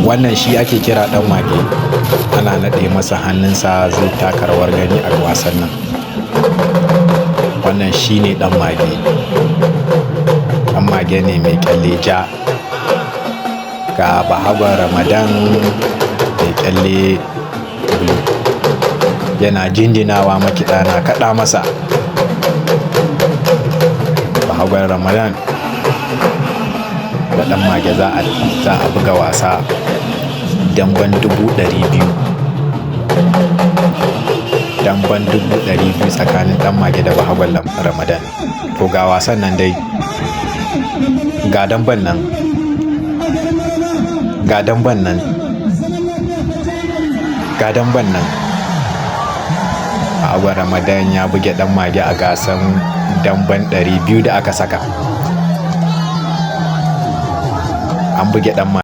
Wannan shi ake kira ɗan mage. Ana naɗe masa hannunsa, zai taka rawar gani a wasan nan. Wannan shi ne ɗan mage. Ɗan mage ne mai kyalle ja. Ga Bahagon Ramadan mai kyalle blue. Yana jinjinawa, makiɗa na kaɗa masa. Bahagon Ramadan da ɗan mage za a buga wasa damben 200,000. Damben 200,000 tsakanin ɗan mage da Bahagon Ramadan. To, ga wasan nan dai. Ga damben nan. Ga damben nan. Ga damben nan. Bahagon Ramadan ya buge ɗan mage a gasan damben 200 da aka saka. An buge ɗan mage.